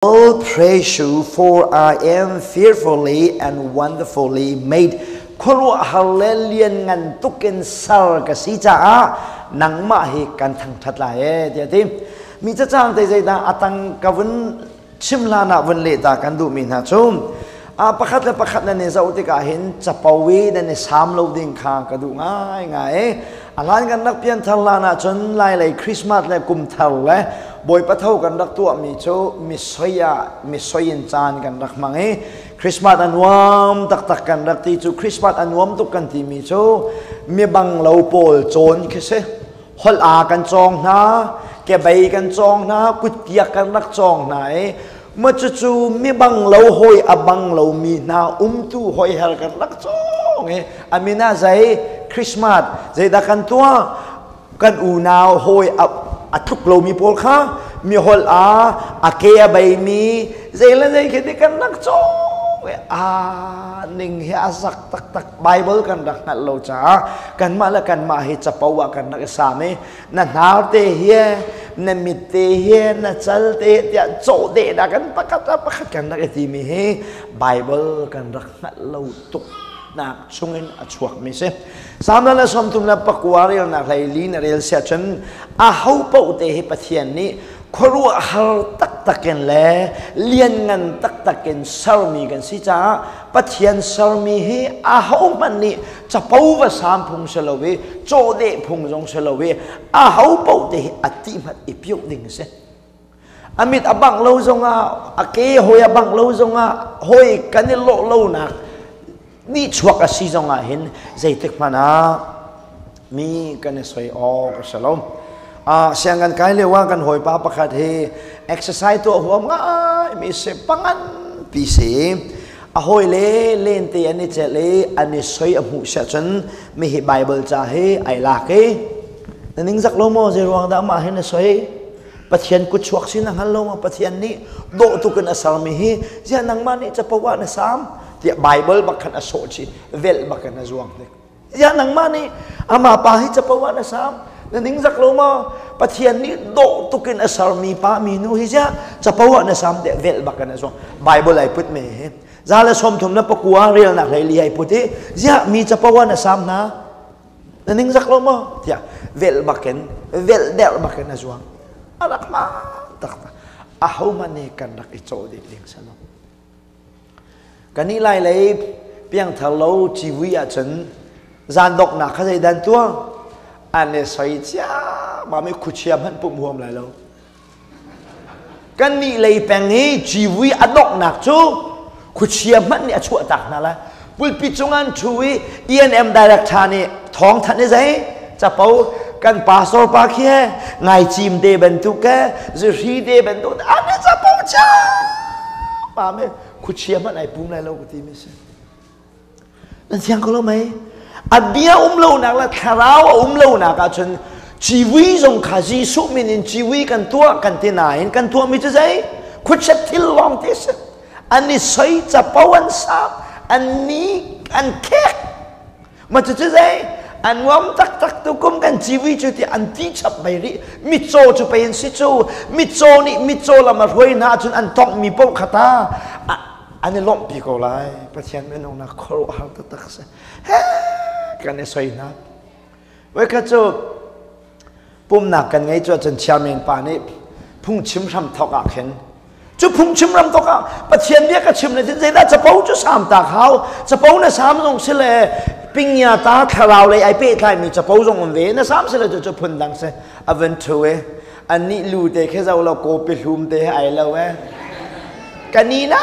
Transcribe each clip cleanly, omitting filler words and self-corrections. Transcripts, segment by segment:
Will praise you, for I am fearfully and wonderfully made. Khuaruahhar le lianngan tukin ser ka si caah nangmah hi kan thangṭhat lai e tiah ti. Mi cacang te zeidah atang ka vun chim hlan ah vun leh ta kan duhmi hna cu a pakhat le pakhat nan i zoh tikah hin capo i nan i sam lo ding kha ka duh ngaingai. A hlan kan rak pianthar hlan ahcun Lailei Christmas le kum thar le Bawipa tho kan rak tuahmi cu misoi ah misoi in caan kan rak hmang i Christmas a nuam taktak kan rak ti cu Christmas a nuam tuk kan timi cu mibang lo pawl cawn khi si. Holh aa kan cawng hna, kebei kan cawng hna, kutkiak kan rak cawng hna i ma cucu mibang lo hawi a bang lomi hna umtu hoiher kan rak cawng i a min ah zei Christmas zeidah kan tuah kan unau hawi a tluk lomi pawl kha mi holh a a ke a beimi zei le zei khi ti kan rak cawng i a ning hi a zak taktak. Bible kan rak hngalh lo caah kanmah le kanmah hi capo ah kan rak i sam i na hnar te hi na mit te hi na cal te tiah cawh deh dah kan pakhat a pakhat kan rak i timi hi Bible kan rak hngalh lo tuk nak chungin a chuakmi si. Salm le 39 relnak hlei li na rel sia cun a ho paoh te hi Pathian nih khuaruahhar taktak in le lianngan taktak in sermi kan si caah Pathian sermi hi ahohmanh nih capo va sam phung si lo i cawhdeh phung zong si lo i aho paoh te hi a ti hmanh i piuh ding a si. A mit a bangh lo zongah, a ke hawi a bangh lo zongah, hawi kan i lawh lonak nihchuak a si zongah hin zeitik hmanh ah mi kan i soi awk a si lo. Siang kan kai lio ah kan hawipa pakhat hi exercise tuah huam ngai mi si, pangan pi si. A hawi le lente an i celh i an i soi a hmuh siah cun mi hi Bible ca hi ai lak i na ningzak lo maw, zei ruang dah mah hi na soi, Pathian kutchuak si na hngal lo maw, Pathian nih dawh tuk in a sermi hi ziah nangmah nih capo ah na sam tiah Bible bak khan a sawh chih, velh bak in a zuang hnik. Ziah nangmah nih amah pa hi capo ah na sam, na ningzak lo maw, Pathian nih dawh tuk in a sermi pa minu hi ziah capo ah na sam tiah velh bak in a zuang. Bible ai put me hi 139 relnak hlei li ai put i ziah mi capo ah na sam hna, na ningzak lo maw tiah velh bakin velh derh bakin a zuang. A rak hma taktak. Ahohmanh nih kan rak i cawh dih ding si lo. Kan nih lai lei piangthar lo civui ahcun zan doknak kha zeidan tuah an i soi cia ma mi khuachia hmanh pum huam lai lo. Kan nih lei peng hi civui a donghnak cu khuachia hmanh nih a chuah tak hna lai. Pulpit cung an ṭhu i ENM director nih thawng thanh i zei capo kan pastor pa khi he ngaicim te bantuk ke zuhri te bantuk an i capo cha pa me khuachia hmanh ai pum lai lo ka ti mi si. Nan thiang ko lo mei? A bia um lonak le thlarau a um lonak ahcun civui zong kha Jesuh min in civui kan tuah kan ti nain kan tuahmi cu zei? Khuachet thil lawng te si. An i soi, capo an sap, an ni an khek. Ma cu cu zei? An nuam taktak tu kum kan civui cu ti an ti chap mei rih. Mitcaw cu pei an si cu. Mitcaw nih mitcaw lam a hruai hna ahcun an tonghmi paoh kha ta an i lawmhpi ko lai. Pathian minung na khuaruahhar taktak si he kan i soi hna. Voikhat cu pumnak kan ngei cu ahcun chairman pa nih phungchim hram thawk ah khin cu phungchim ram thawk ah Pathian bia ka chim le zeidah capo cu sam tak hau, capo na sam zong si le pingya ta thlarau lei ai pehtlaimi capo zong um ve na sam si le cu cu phun dang si. A van thu e anih lu te khe zo lo kopi hlum te ai lo e kani na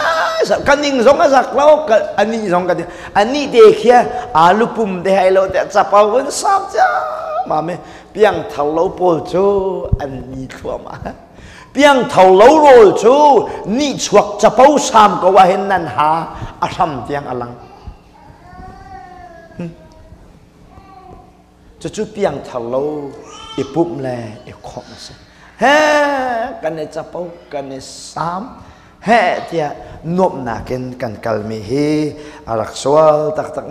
kaning zong a zak lo ani zong ka ani te khia alu pum te ai lo te chapau un sap cha ma me piang thar lo pawl cu an ni thluama piang tho lo rawl cu ni chuak chapo sam ko wa hin nan ha a hram tiang alang. Cucu piangthar lo i pumh le i khawmh a si. He kan i capo, kan i sam, he tiah nuamhnak in kan kalmi hi a rak sual taktak.